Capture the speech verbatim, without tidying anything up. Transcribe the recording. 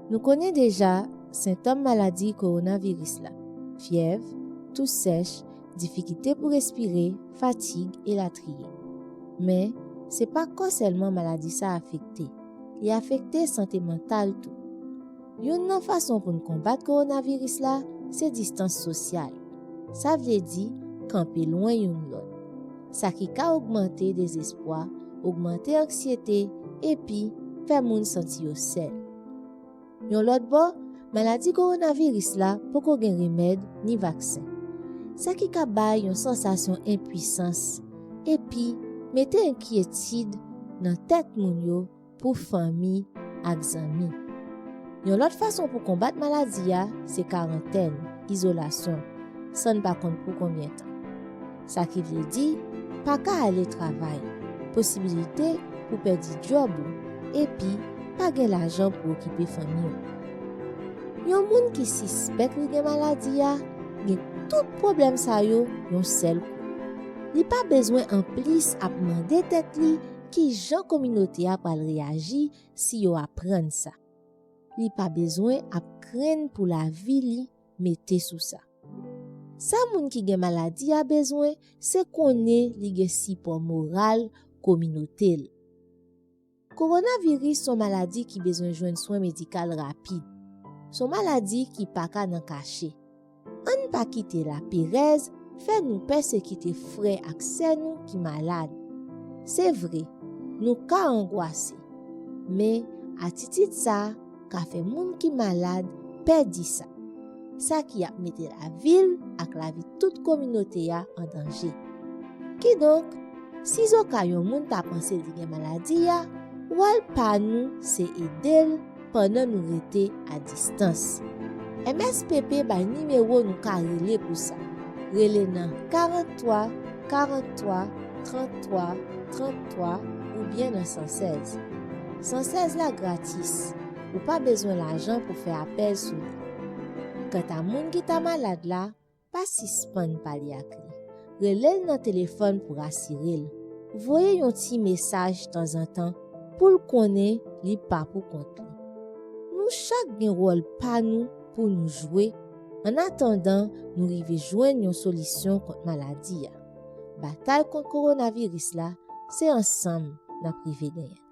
Nou konnen deja sentòm maladi kowonaviris la: fyèv, tou sèch, difikilte pou respire, fatig, elatriye. Men, se pa kò sèlman maladi sa a afekte, li afekte sante mantal tou. Youn nan fason pou n konbat kowonaviris la, se distans sosyal. Sa vle di kanpe lwen youn lòt. Sa ki ka ogmante dezespwa, ogmante anksyete, epi fè moun santi yo sèl. Yon lòt bò, maladi kowonaviris la poko gen remèd ni vaksen. Sa ki ka bay yon sansasyon enpwisans, epi mete enkyetid nan tèt moun yo pou fanmi ak zanmi. Yon lòt fason pou konbat maladi a, se karantèn, izolasyon, san n pa konn pou konbyen tan. Sa ki vle di, pa ka ale travay, posibilite pou pèdi djòb ou, epi pa gen lajan pou okipe fanmi w. Yon moun ki sispèk li gen maladi a, gen tout pwoblèm sa yo yon sèl kou. Li pa bezwen anplis ap mande tèt li ki jan kominote a pral reyaji si yo aprann sa. Li pa bezwen ap krenn pou lavi li mete sou sa. Sa moun ki gen maladi a bezwen, se konnen li gen sipò moral kominote l. Kowonaviris se yon maladi ki bezwen jwenn swen medikal rapid. Se yon maladi ki pa ka nan kache. Ann pa kite laperèz fè nou pèsekite frè ak sè nou ki malad. Se vre, nou ka angwase, men atitid sa a ka fè moun ki malad pè di sa. Sa ki ap mete lavi l ak lavi tout kominote a an danje. Kidonk, sizoka yon moun ta panse li gen maladi a, wòl pa nou se ede l pandan nou rete a distans. M S P P bay nimewo nou ka rele pou sa. Rele nan karant twa, karant twa, trant twa, trant twa oubyen nan san sèz. San sèz la gratis. Ou pa bezwen lajan pou fè apèl sou li. Kanta moun ki ta malad la, pa sispann pale ak li. Rele l nan telefòn pou rasire l. Voye yon ti mesaj tanzantan pou l konnen li pa pou kont li. Nou chak gen wòl pa nou pou nou jwe, annatandan nou rive jwenn yon solisyon kont maladi a. Batay kont kowonaviris la, se ansanm n ap rive genyen.